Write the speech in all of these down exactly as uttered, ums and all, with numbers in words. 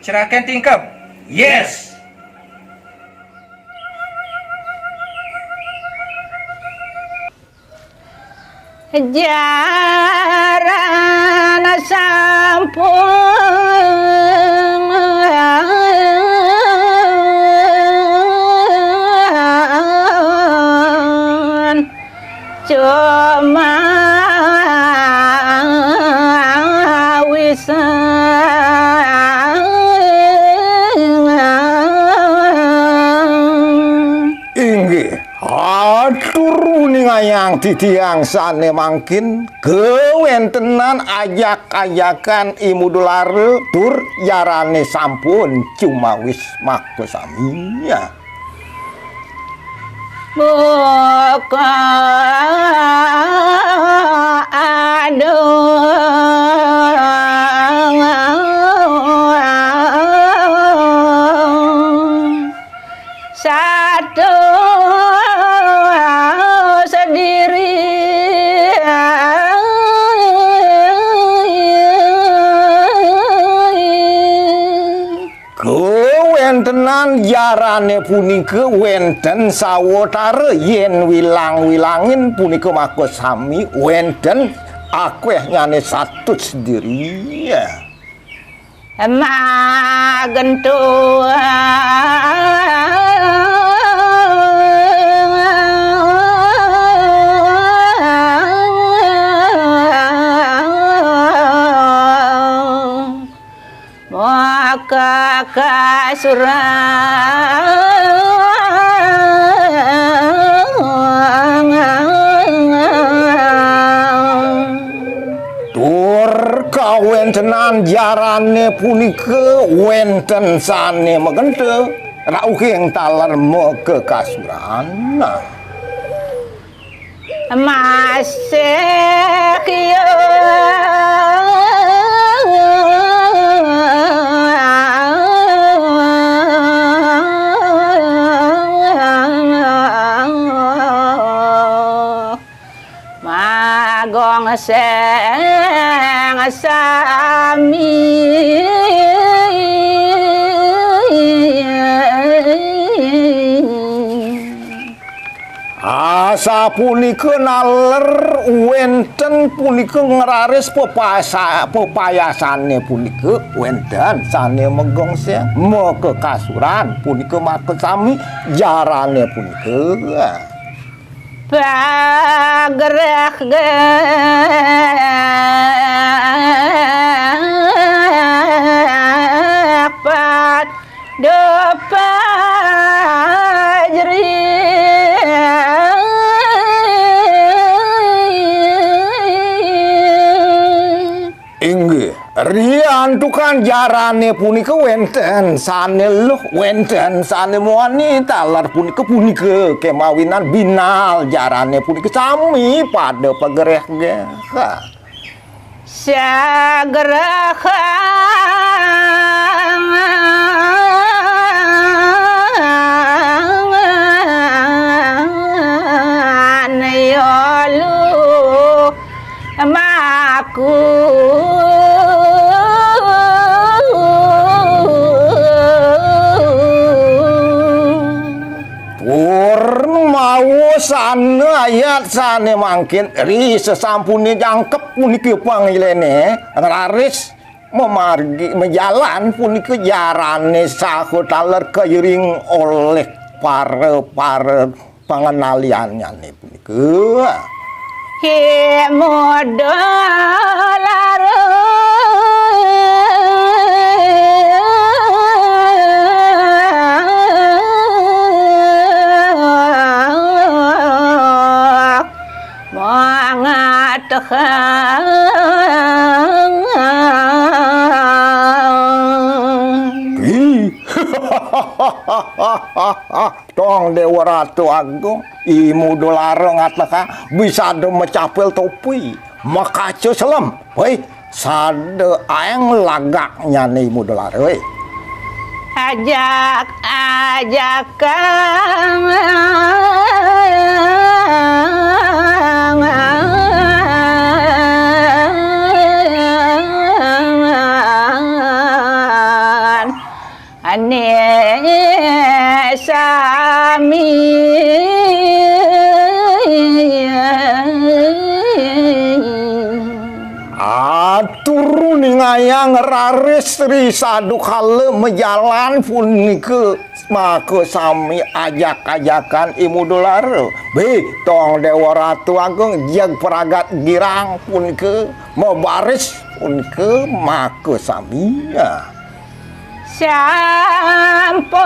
Cerakan tingkep. Yes. Jaran sampun cuma wis. Inggih, atur uningayang titiang sane mangkin kawentenan ajak-ajakan I Mudulara tur jarane sampun cumawis makasami. Buka aduh. Satu sendiri. Kawentenan jarane punika wenten sawatara, yen wilang-wilangin punika makasami wenten akwehnyane satus diri. Magentu. Maka kasuran. Tur kawentenan jarane punika wenten sane magenta, rauhing taler makakasuran. Masih ya. Magong seng sami. Asapunika naler wenten punika ngraris pepasa-, pepayasane punika wenten sane megongseng, makakasuran punika makasami jarane punika. Pagreh geh pat Dopajri. Inggih, riantukan jarane punika wenten sane luh, wenten sane muani, taler punika, punika kemawinan binal jarane punika sami pada pagereh geh. Sagrahan yolu maku. Pur maosana ayat sane mangkin ri sesampune jangkep puniki pangilene ngraris mamargi majalan punika jarane saha taler kairing oleh para-para pangenaliannyane punika. Hi modal Mangatakan. Ih. Tong Dewa Ratu Agung, I Mudulara ngataka bisada macapil topi, makaca selem. Woi, sada aeng lagaknyane I Mudulara, woi. Ajak-ajakan. Ngeraris ri sadukala majalan punika maka sami ajak-ajakan I Mudalara. Bih, tong Déwa Ratu Agung, jeg pragat girang punika mabaris punika maka sami. Ya. Sampun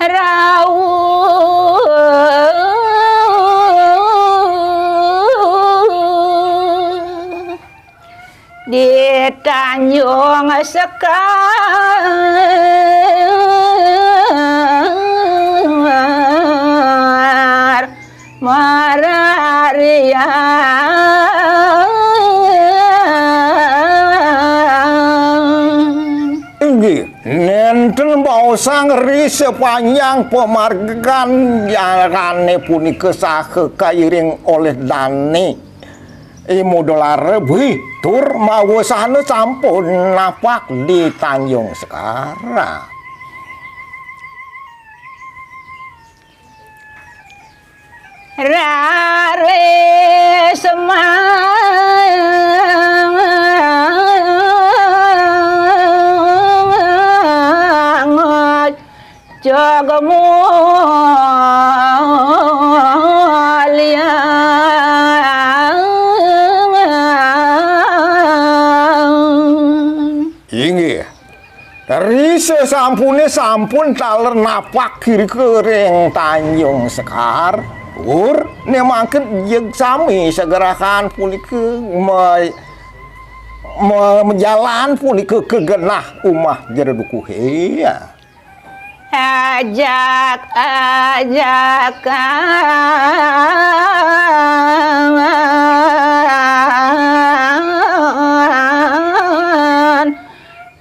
rauh di Tanjung Sekar mararian. Inggih, nénten baosang ri sapanjang pamargan jalané punika saha kairing olih dané I Mudalara, bih, tur mawasana sampun napak di Tanjung Sekar. Raris mangot jog mulia. Inggih. Ri sasampuné sampun taler napak irika ring Tanjung Sekar, tur né mangkin jeg sami segerahan punika me-, me-, majalan punika ka genah umah Jero Dukuhé. Ajak-ajakan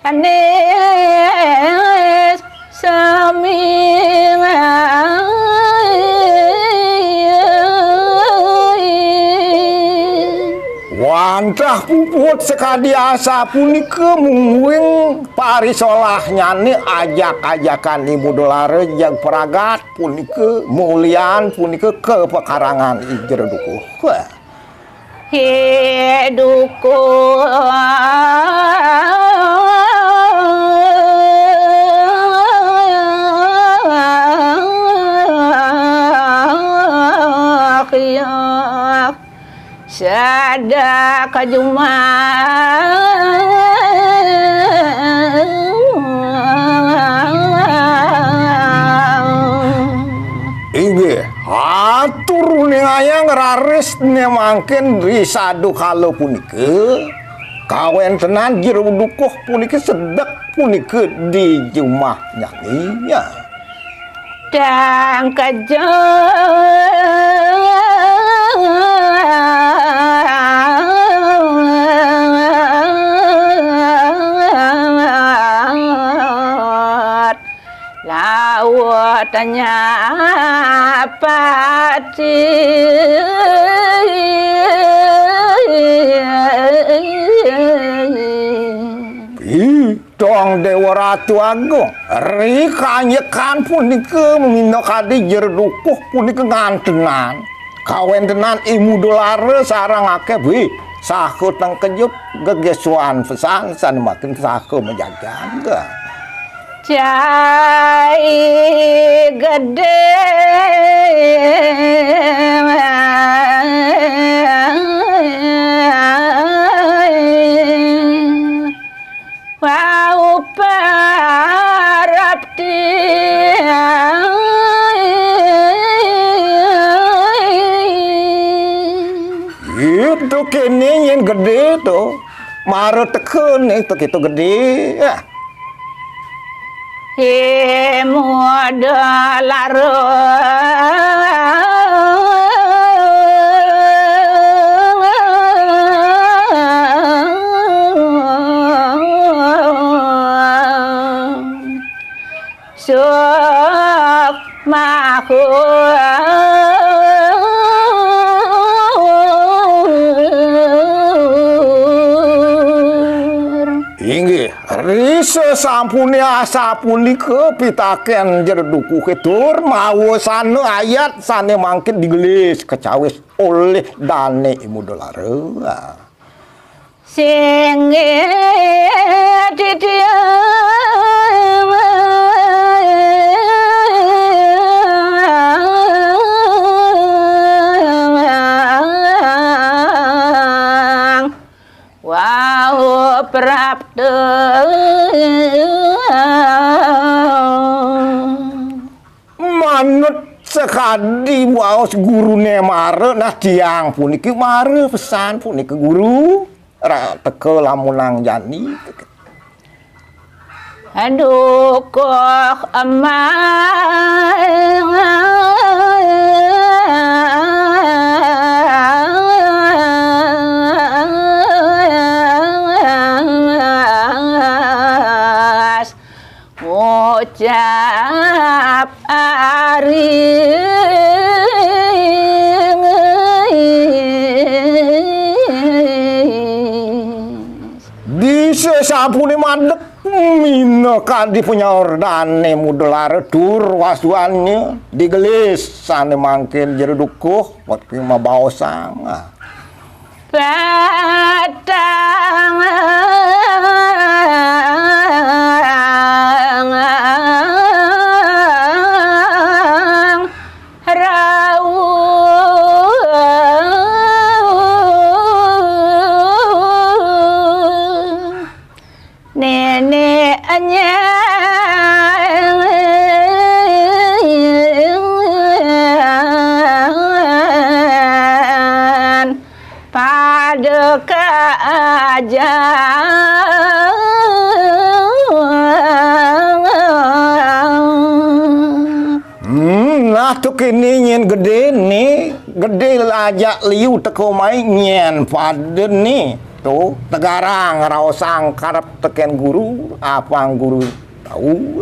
anis sami. Wantah puput sakadi asapunika mungguing parisolah nyané ajak-ajakan I Mudalara, jag pragat punika, mulian punika kapakarangan I Jero Dukuh. Wah. Hi Dukuh. Sada kajumah. Inggih, atur ningayang raris né mangkin ri sadukala punika, kawéntenan Jero Dukuh punika sedek punika di jumah nyané. Dang kejut. Laut nyapati. Ih, Dong Déwa Ratu Agung, ri kanjekan punika minakadi Jero Dukuh punika ngantenan kawéntenan I Mudalara sareng akéh, wih, saha tengkejut gegesuan pesan sané makin saha majajaga. Cai gedé. Wau parapti. Itu kéné yén gedé to. Mara teka né to kéto gedé. Ah. Hi Mudalara. Suk mahur. Inggih. Ri sesampune asapunika pitaken Jero Dukuhe tur mawasana ayat sane mangkin digelis kacawis olih Dane Mudalara. Singgih titiang wau prapta. Manut sakadi baos gurune mara, nah, tiang puniki mara pesan punika guru. Ra teka lamunang jani. Dukuh emas ngucap aring. Bisa sampune madeg minakadi panyaur Dane Mudalara tur wasuannya digelis sane mangkin Jero Dukuh, pati mabaosang. Petang rauh nenek anyan pada kaajang. Hmm, nah, tu kini nyen gedene, gede ajak liu teka mai nyen pada ni. Tu tegarang raosang karep teken guru, apang guru tau.